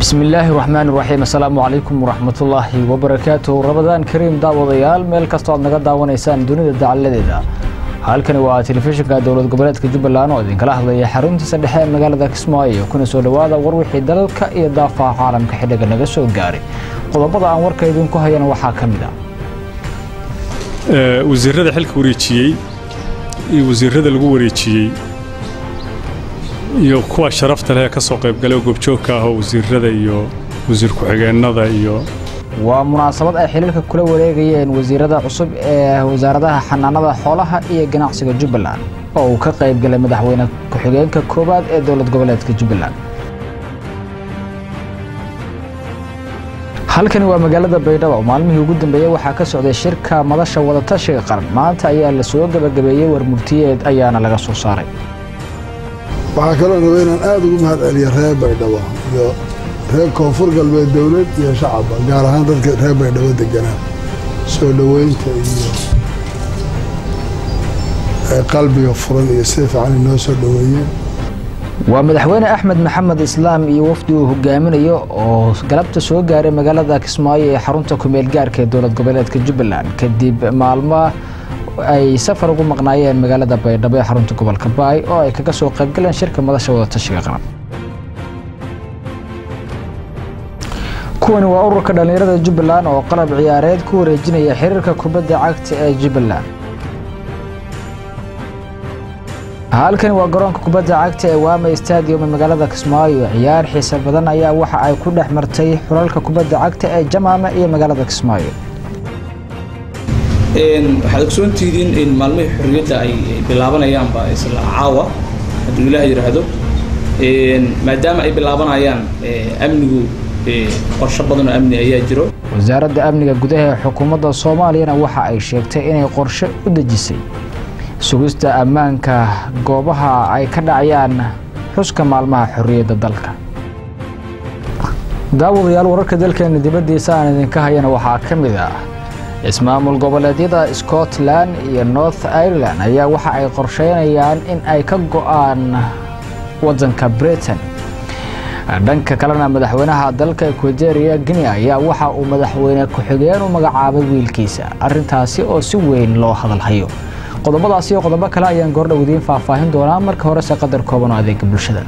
بسم الله الرحمن الرحيم. السلام عليكم ورحمة الله وبركاته. رمضان كريم daawadayaal, meel kastoo aad naga daawanaysaan dunida dacaladeeda. Halkani waa telefishinka dowlad goboleedka Jubbaland oo idinkala hadlaya xaruntiisa dhexe ee magaalada Kismaayo. Kuna soo dhawaada war wixii dalka iyo daafaha caalamka xilliga naga soo gaaray. Qodobada aan warka idinku hayana waxaa ka mid ah wasiirada xilka wareejiyey iyo wasiirada lagu wareejiyey iyo kuwa sharafta leh ka soo qayb galay goobjoogka ah oo wasiirada iyo wasiir ku-xigeenada iyo waa munaasabad ay xiriirka kula wareegayeen wasiirada cusub ee wasaaradaha xanaanada xoolaha iyo ganacsiga Jubbaland oo uu ka qayb galay madaxweyne ku-xigeenka koowaad ee dowlad goboleedka Jubbaland. Halkani waa magaalada Baydhabo. Maalmihii ugu dambeeyay waxaa ka socday shirka madasha wadatashiga qaran. Maanta ayaa la soo gabagabeeyey, war murtiyeed ayaana laga soo saaray. Waxaa kaloo raba inaan aada ugu mahad celiyo reer Baydhabo iyo reer Koonfur Galbeed, dowlad iyo shacabba, gaar ahaan dadka reer Baydhabo deganaa, soo dhoweynta iyo qalbiga furan iyo sida fiican inoo soo dhoweeyeen. Waa madaxweyne Axmed Maxamed Islaam iyo wafdi uu hogaaminayo oo galabta soo gaaray magaalada Kismaayo ee xarunta kumeel gaarka ee dowlad goboleedka Jubbaland, kadib maalmo ay safar ugu maqnaayeen magaalada Baydhabo ee xarunta gobolka Baay oo ay kaga soo qaybgaleen shirka madasha wadatashiga qaran. Kuwani waa ururka dhalinyarada Jubbaland oo qalab ciyaareed ku wareejinaya xiriirka kubadda cagta ee Jubbaland. Halkani waa garoonka kubadda cagta ee Wama Stadium ee magaalada Kismaayo. Ciyaar xiiso badan ayaa waxa ay ku dhex martay xulalka kubadda cagta ee Jamaama iyo magaalada Kismaayo. Waxaad ogsoontihiin in maalmihii xorriyadda ay bilaabanayaanba isla caawa, hadduu Ilaah yidhaahdo. Maadaama ay bilaabanayaan, amnigu qorshe badan oo amni ayaa jiro. Wasaaradda amniga gudaha ee xukuumadda Soomaaliyana waxa ay sheegtay inay qorshe u dejisay sugista ammaanka goobaha ay ka dhacayaan xuska maalmaha xorriyadda dalka. Daawadayaal, wararka dalkeena dibaddiisa aan idinka hayana waxaa ka mid ah ismaamul goboleedyada Scotland iyo North Ireland ayaa waxa ay qorsheynayaan in ay ka go'aan wadanka Britain. Dhanka kalena, madaxweynaha dalka Equatorial Guinea ayaa waxa uu madaxweyne ku-xigeen u magacaabay wiilkiisa, arrintaasi oo si weyn loo hadalhayo. Qodobadaasi iyo qodobo kale ayaan goordhow idiin faahfaahin doonaa. Marka horese qadar kooban oo adeega bulshada.